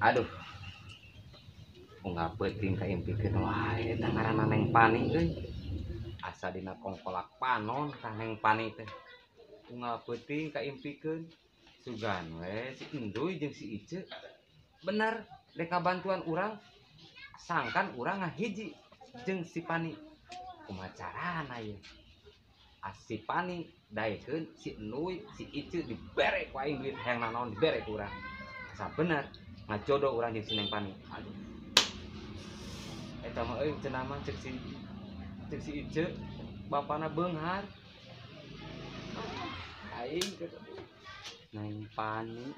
Aduh. Unggal peuting kaimpikeun wae eta ngaranna Neng Pani euy. Asa dina kongkolak panon tah Neng Pani teh. Unggal peuting kaimpikeun sugan we si Enduy jeung si Ice. Bener dek kabantuan urang sangkan urang ngahiji jeung si Pani. Kumaha carana ieu? Si Pani daekeun si Enduy si Ice dibere ku aing duit hayang nanaon dibere ku urang. Asa bener ngajodoh urang jeung si Neng Pani. Aduh. Eta mah euy cenah mah cek si Ice bapana beunghar. Aing kitu Neng Pani.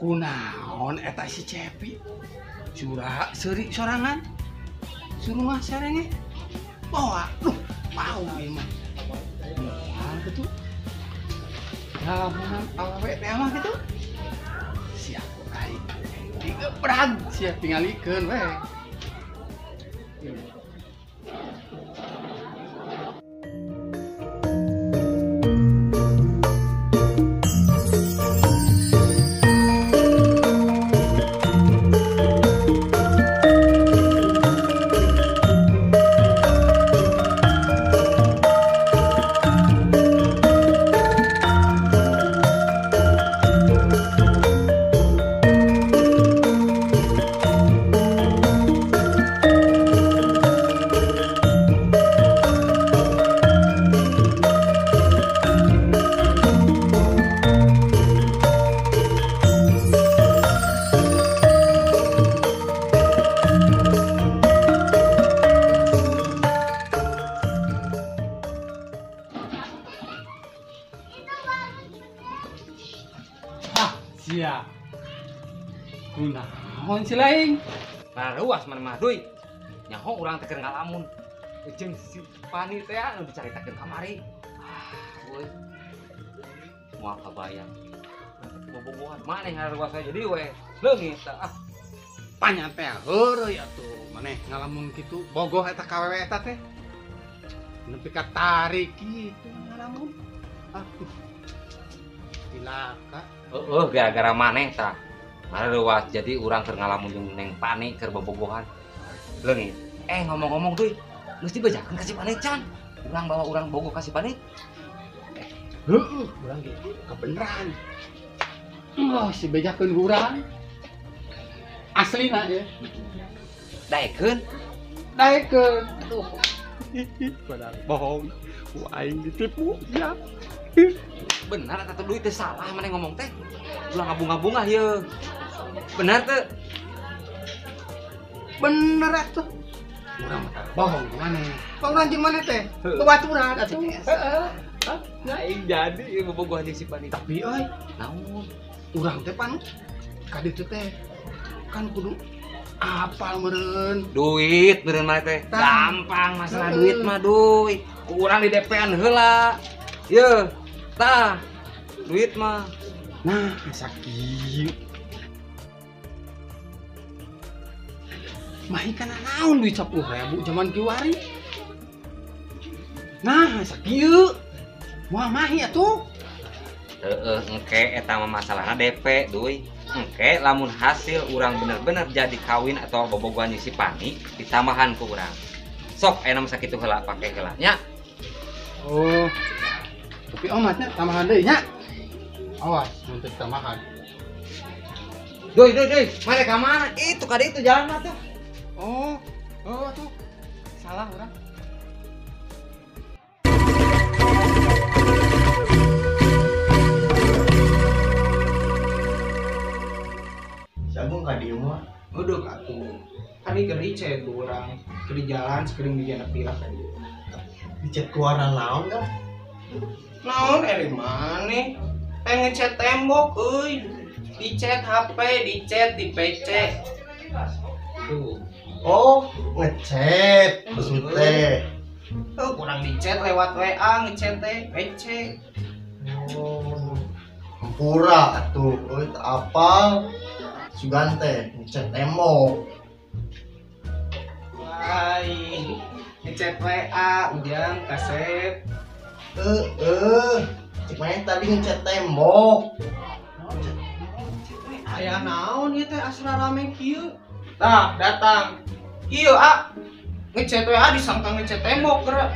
Kunaon eta si Cepi curah seuri sorangan surumah sarenge bawa duh mau ieu mah moal kitu ngalamunan awewe teh mah kitu sia aing digebrag sia tingalikeun we. Sia. Kunaon si lain? Laruas mana mah duy. Nyaho urang teh keur ngalamun. Jeung si Pani teh anu dicaritakeun kamari. Ah, euy. Moal kabayang. Bobogohan maneh ngaruas we jadi we. Leungit tah. Ah. Panya teh heureuy atuh maneh ngalamun kitu bogoh eta ka wewe eta teh. Nepi ka tarik kitu ngalamun. Aduh. Cilaka. Heeh, gara-gara maneh tah. Ngaruas jadi urang keur ngalamun jeung Neng Pani keur bobogohan. Leungit. Ngomong-ngomong duy, mesti bejakeun ka si Pani can. Urang bawa urang bogoh ka si Pani. Heeh, urang ge kebeneran. Oh, si bejakeun urang. Aslina ya. Daekeun. Daekeun. Aduh. Padahal bohong. Ku aing ditipu ya. Benar atau duit teh salah maneh ngomong teh. Ulah ngabunga-bunga ieu. Benar teh? Bener atuh. Urang mah bohong maneh. Urang jeung maneh teh? Babaturan atuh. Heeh. Nah, aing jadi ieu bobogohan jeung si Pani. Tapi euy, naon? Urang teh pan ka ditu teh kan kudu apal meureun. Duit meureun maneh teh. Gampang masalah duit mah duit. Ku urang di DP-an heula. Yeuh, tah duit mah. Nah, asa kieu. Mahi kana naon duit 10.000 zaman kiwari. Nah, sakieu. Moal mahi atuh. Heeh, engke eta mah masalahna DP, Duy. Engke lamun hasil urang bener-bener jadi kawin atau bobogohan jeung si Pani ditambahan ku urang. Sok ayeuna mah sakitu heula pake heula nya. Oh. Tapi omatnya tambahan deui nya. Awas mun teu tambahan. Duy, duy, duy, mana ka mana? Itu ka ditu jalan mah tuh. Oh, oh tuh. Salah urang. Sagung ka dieu mah. Udah atuh. Kan ieu keur dicet ku urang. Keur di jalan sakeuring dijana pilah ka dieu. Dicet ku warna naon kan? Naon eri maneh? Pengen ngecet tembok euy. Dicet HP, dicet di PC. Tuh. Oh, ngecet maksud teh. Tuh kurang dicet lewat WA, ngecet teh PC. Oh. Hampura atuh, euy teu apal. Sugan teh ngecet tembok. Lain. Ngecet WA, Ujang kasep. Heeh. Cek maneh tadi ngecet tembok. Aya naon ieu teh asra rame kieu? Tah, datang. Ieu ah. Ngecet WA disangka ngecet tembok geura.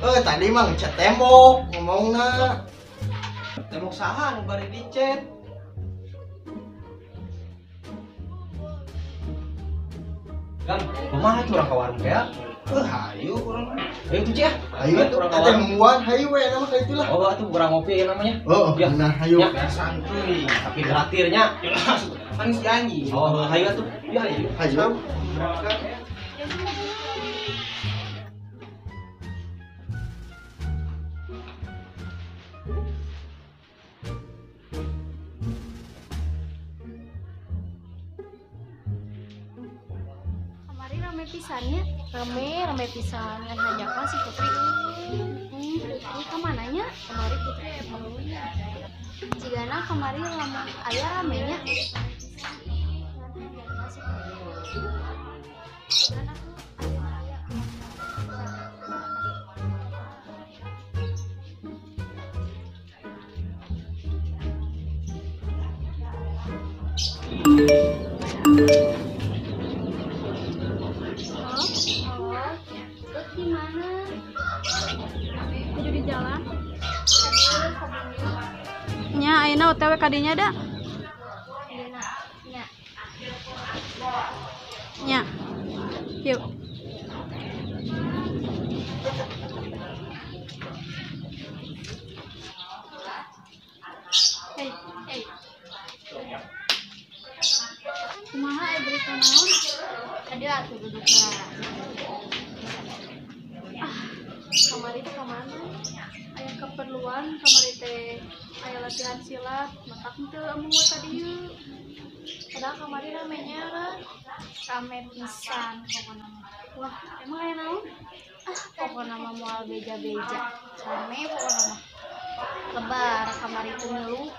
Tadi mah ngecet tembok ngomongna. Tembok saha nu bari dicet? Gang, kumaha tuh urang ka warung teh? Hayu urang. Hayu tuh ya. Hayu tuh urang ka teh warung. nungguan hayu we nama ka itulah. Oh, atuh urang ngopi ya namanya. Oh, Ya. nah hayu. Ya. Santuy. Tapi traktirnya. Jelas. Kan janji. Oh, hayu atuh. Ya, hayu. Hayu. Berangkat. Kamari rame pisannya, rame pisan ngan hajakan si Putri. Putri ka nya? Kamari Putri aya perlunya. Jigana kamari lamun aya ramenya. Ngan hajakan si Putri. Jigana tuh aya Halo, terus di mana? Lagi di jalan. Nya ayeuna OTW ka dinya da. Nya. Nya. Yuk. Hey, hey. Kumaha aya berita naon? Tadi atuh dudukna. Ah, kamari teh ka mana? Aya keperluan kamari teh aya latihan silat, matak teu amung we ka dieu. Padahal kamari ramenya lah. Rame pisan pokona mah. Wah, emang aya naon? Ah, pokona mah moal beja-beja. Rame pokona mah. Lebar kamari teh milu.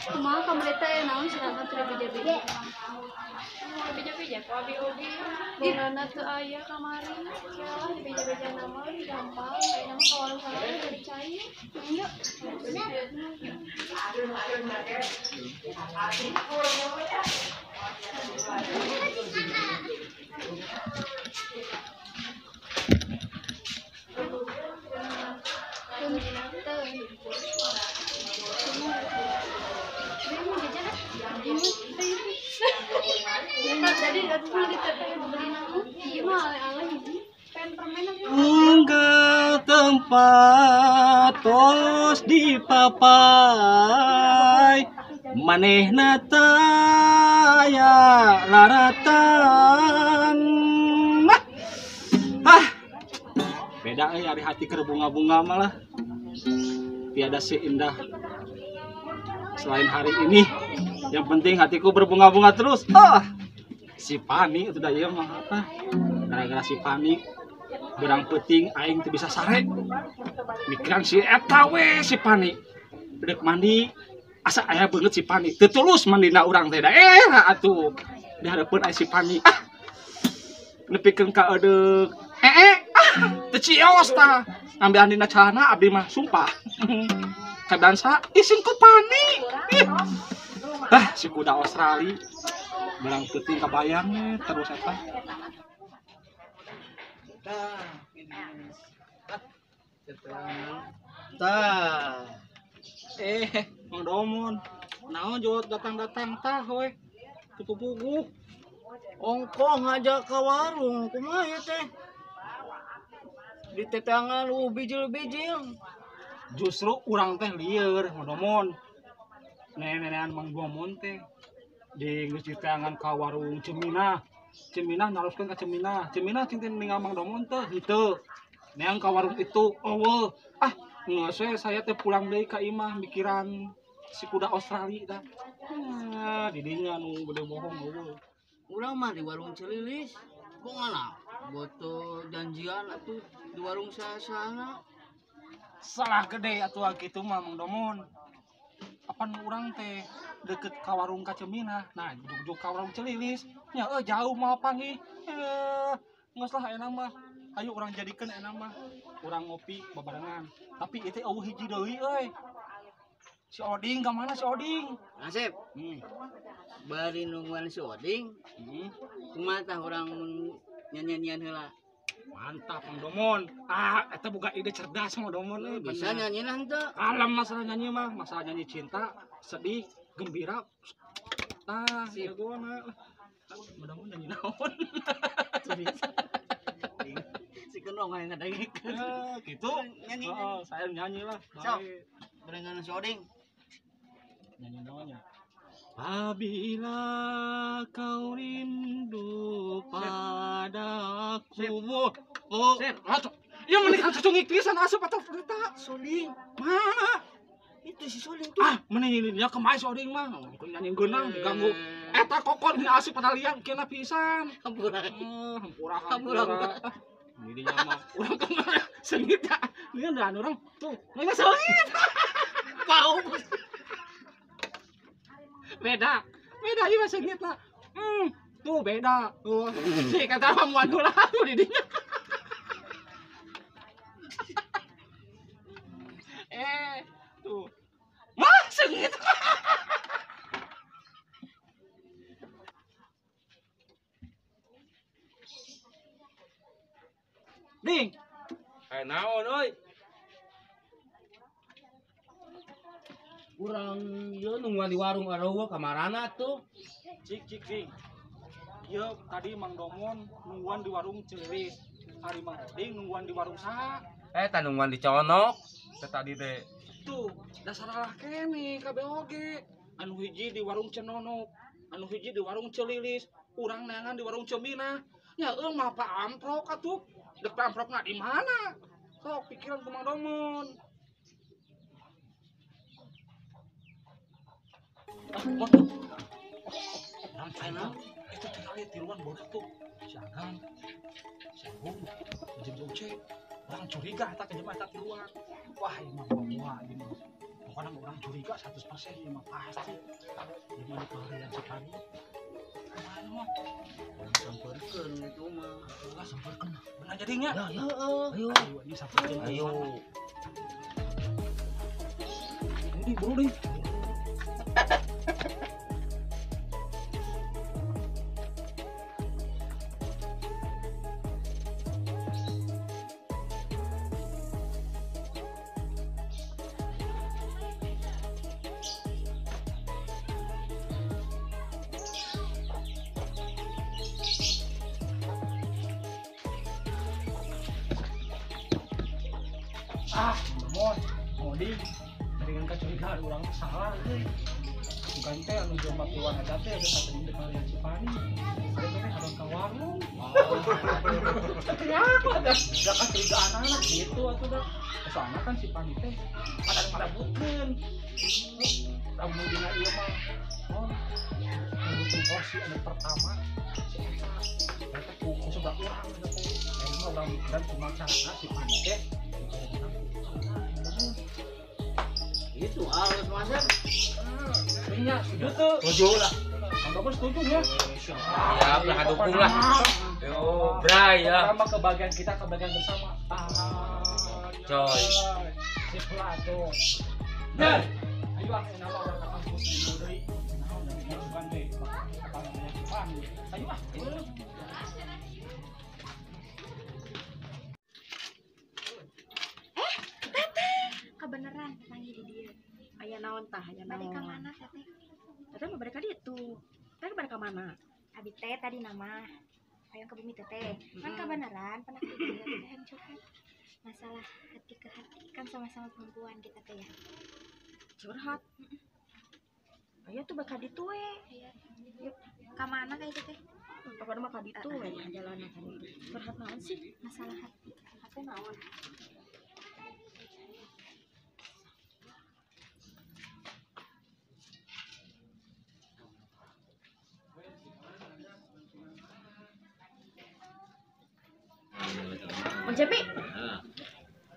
Kumaha kamari teh aya naon sedangkan teu beja-beja? Beja-beja ku abi oge. Bongana teu aya kamari. Yalah di beja-beja nama di gampang. Ayeuna mah ka warung heula beli cai. Yuk. Tadi atuh beli naon? Ieu mah aleh-aleh hiji. Pengen permen apa? Unggal tempat tos dipapai manehna taya laratan. Ah, beda euy ari hati keur bunga-bunga malah tiada seindah selain hari ini. Yang penting hatiku berbunga-bunga terus. Ah, si Pani itu dah ieu mah apa? Gara-gara si Pani berang peuting aing teu bisa sare. Mikiran si eta we si Pani. Bedek mandi asa aya beungeut si Pani. Teu tulus mandina urang teh da era atuh. Di hareupeun aya si Pani. Ah. Nepikeun ka edeuk. Teu cios tah. Ngambilan dina calana abdi mah sumpah. Kadansa isin ku Pani. Ah, si kuda Australia. Barang peuting kabayang terus eta. Tah. Tah. Mang Domon. Naon jawab datang-datang tah we. Teu puguh. Ongkoh ngajak ke warung kumaha ya teh? Di tetangan bijil-bijil. Justru urang teh lieur Mang Domon. Nenek-nenekan Mang Domon teh di geus diteangan ka warung Ceminah. Ceminah naroskeun ka Ceminah. Ceminah cing teh ninggal Mang Domon teh henteu. Neang ka warung itu eueuh. Ah, geus we saya teh pulang deui ka imah mikiran si kuda Australia tah. Nah, di dinya nu gede bohong eueuh. Urang mah di warung Celilis. Pokona boto janjian atuh di warung sasana. Salah gede atuh kitu mah Mang Domon. Apan urang teh deket ka warung ka Ceminah. Nah, juk-juk ka warung Celilis. Nya jauh mah panggih. Geus lah enak mah. Ayo urang jadikeun enak mah. Urang ngopi babarengan. Tapi ieu teh eueuh hiji deui euy. Si Oding ka mana si Oding? Nasib. Bari nungguan si Oding. Kumaha tah urang nyanyian heula. Mantap Mang Domon. Ah, eta boga ide cerdas Mang Domon euy. Bisa nyanyi lah henteu. Alam masalah nyanyi mah, masalah nyanyi cinta, sedih, gembira. Tah, Sip. jagoan. Mang Domon nyanyi naon? Si kenong aya ngadengikeun. Gitu. Nyanyi. Heeh, saya nyanyi lah. Sok. Barengan si Oding. Nyanyi naonnya? Apabila kau rindu padaku. Oh, Sip. atuh. Ya mending asup pisan asup atau berita. Soling. Mana? Itu si Soling tuh. Ah, mending ini dia kemarin si Oding mah. Nyanyi geunang diganggu. Eta kokon dina asup pada liang kena pisan. Hampura. Hampura Hampura. hampura. Ini dia mah urang kemana sengit ya. Ini ada orang tuh. Ini sengit. Pau. Beda. Beda ieu mah sengit lah. Tuh beda. Tuh. Si kata mah muan heula tuh di dinya. Tuh. Mah sengit. Ding. Naon euy? Urang ieu nungguan di warung areueuh kamarana tuh. Cik cik ding. Ieu tadi Mang Domon nungguan di warung Celilis. Ari Mang Oding nungguan di warung saha? Eta nungguan di Conok. Teh tadi teh. Tuh, dasar salah kene kabeh oge. Anu hiji di warung Cenonok, anu hiji di warung Celilis, urang neangan di warung Ceminah. Nya eueuh mah pa amprok atuh. Dek pa amprokna di mana? Sok pikiran ku Mang Domon. Ah, mon. Orang China itu tinggal tiruan bodoh tuh. Si Agan, si Agung, jeung Uce. Orang curiga eta ke jelema eta tiruan. Wah, ieu mah buah ieu mah. Pokoknya orang curiga 100% ieu mah pasti. Ieu mah dipelarian si Pani. Kumaha mah? Urang sampeurkeun itu mah. Ulah sampeurkeun. Bener jadinya. Ya, ya. Heeh. Ayo. Ayo, ini sampeurkeun. Ayo. Ini buru deh. Ah, Mon, Oding, dengan kecurigaan orang salah euy. Bukan teh anu jelema tiluan eta teh geus tadi di kalian Cipani. Ada teh harus ka warung. Kenapa dah? Da kecurigaan anak gitu atuh dah. Soalnya kan si Pani teh pada marabutkeun. Lamun dina ieu mah, oh, ngebutin porsi anu pertama si eta. Eta ku sebelah urang eta teh. Ayeuna mah urang mikiran kumaha carana si Pani teh. Itu halus Mas. Nya, setuju tuh. Setuju lah. Kang setuju ya? Siap lah, dukung lah. Yo, bray ya. Pertama kebahagiaan kita, kebahagiaan bersama. Coy. Sip lah tuh. Dan, ayo ah, nama orang ke kampus di deui. Naon dari bukan deh. Ayo ah. Teteh, kebenaran manggil di dia. Aya naon tah, aya naon. Bade ka mana teteh? Teteh mah bade ka ditu. Teteh bade ka mana? Abi teh tadi nama hayang ke bumi teteh. Kan kebenaran pernah di dieu teteh yang curhat. Masalah hati ke hati kan sama-sama perempuan kita teh ya. Curhat. Aya tuh baka ditu we. Aya. Ka mana kayak teteh? Pokoknya mah ka ditu we jalanna tadi. Curhat naon sih? Masalah hati. Hati naon? Mang Cepi,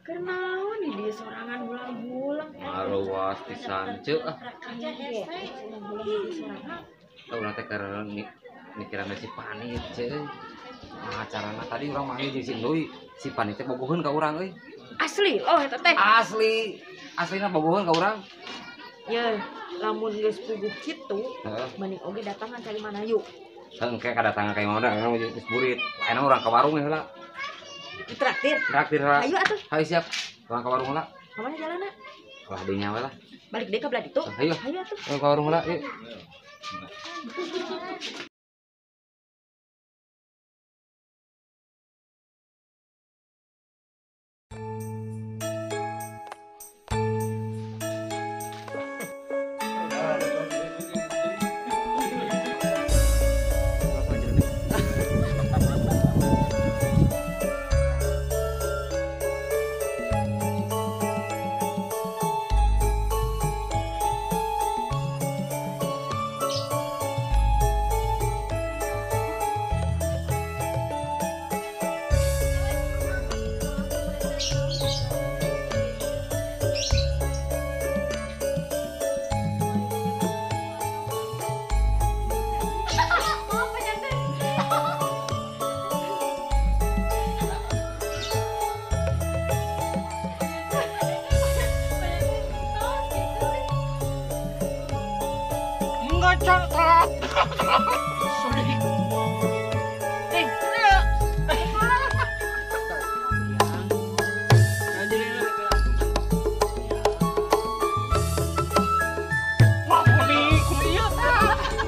keur naon di dieu sorangan bulang-bulang? Maruas pisan ceu ah. Urang teh keur mikiran si Pani ceu. Nah, acarana tadi urang manggil jeung si Enduy, si Pani teh bogoheun ka urang euy. Asli, oh eta teh. Asli. Aslina bogoheun ka urang. Ye, lamun geus puguh kitu, mending oge datangan cari mana yuk. Heuh, engke kadatangan ka imah urang geus burit. Ayeuna urang ka warung heula. Traktir. Traktir heula. Ayo atuh. Hayu siap. Urang ka warung heula. Ka mana jalanna? Kalah dinya we lah. Balik deui ka belah ditu. Hayu. Hayu atuh. Ka warung heula, yuk.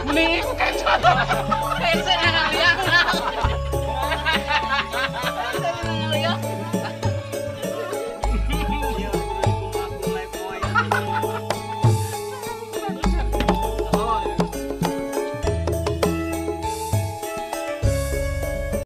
Meni, ku cancel. Cancel anak liang.